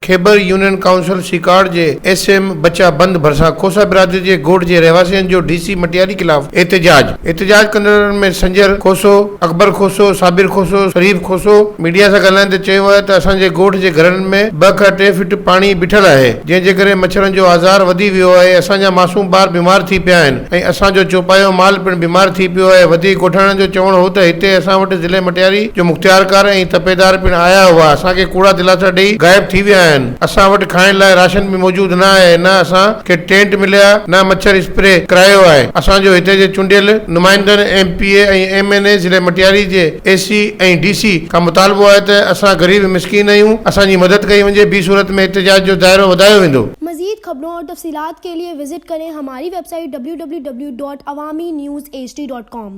کيبر union council سيڪاڙ جي S M بچا بند ڀرسان کوسا برادري جي ڳوٺ جي رهواسين جو ڊي سي مٽياري خلاف احتجاج، احتجاج ڪندڙن ۾ سنجر کوسو، اڪبر کوسو، صابر کوسو، شريف کوسو ميڊيا سان ڳالهائيندي چيو آهي ته اسان جي ڳوٺ جي گهرن ۾ ٻه کان ٽي فٽ پاڻي بيٺل آهي جنهن جي ڪري مڇرن جو آزار وڌي ويو آهي اسان جا معصوم ٻار بيمار ٿي پيا آهن ۽ اسان جو چوپايو مال پڻ بيمار ٿي پيو آهي وڌيڪ ڳوٺاڻن جو چوڻ هو ته هتي اسان وٽ ضلعي مٽياري جو مختيارڪار ۽ تپيدار پڻ آيا هئا اسان کي ڪوڙا دلاسا ڏئي غائب ٿي ويا آهن اسان وٽ کائڻ لاء راشن به موجود نه آهي نه اسان کي ٽينٽ مليا نه مڇر اسپري ڪرايو آهي اسان جو هتي جي چونڊيل نمائندن M P A ۽ M N A ضلعي مٽياري جي اي سي ۽ ڊي سي کان مطالبو آهي ته اسان غريب مسڪين آهيون اسان جي مدد ڪئي وڃي ٻي صورت ۾ احتجاج جو دائرو وڌايو ويندو. مزيد خبرون اور تفصيلات کے لئے وزٽ ڪرين ھماري web site www.awamiNewsHD.com.